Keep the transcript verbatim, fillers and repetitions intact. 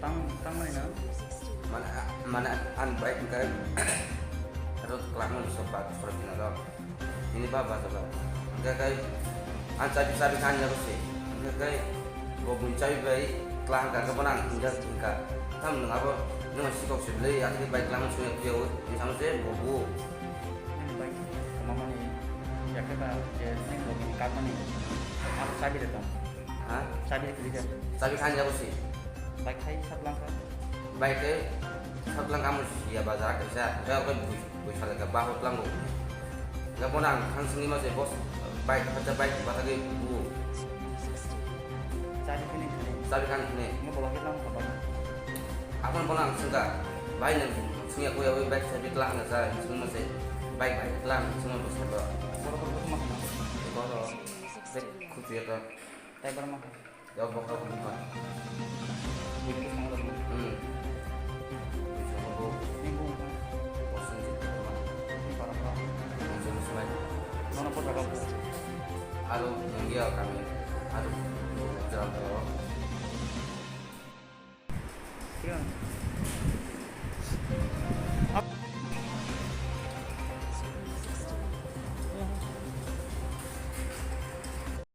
Tang, tang mani na? Mana, mana an baik engkai. Rot kelang mana sobat, sobat pina rok. Ini ba ba ba. Engkai kai an cabi cabi kan ya sih. Engkai kai bo bun cabi bai kelang ka ka bonang engkai engkai. Tam nang abo nang sikok sih beli, akhirnya baik kelang suya kuya. Ini sama sih bobo. Nini bike kwmamani yakhe ba je nini logi ni katmani abo chabi de tong. Ha? Chabi de kwrwi de. Chabi khan jabo si. Bike khai sat langkha. Bike khai sat langkha amo siya bazar kaisa. Ga ko bui bui sale ga bahut lango. Ga bona ang thang sini ma se boss bike khacha bike batagwi bu. Chabi khani khani. Chabi khan khani. Mo bolong ke langkha bike. Apan bolang sengka, bai nang sengya kuya bai bike sabi telah na sa sengma se bike bike telah sengma bus ko. Boro boro bus mah na. Boro bek khuti ya ka. Tai boro mah. Ya bok bok mah. Bik bik sang boro. Hmm. Bisa ko. Ni bu mah. Bosan je ko mah. Ni para para. Bosan semai. Mana kota kamu? Alo, nunggu ya kami. Alo, jalan terus. Iya.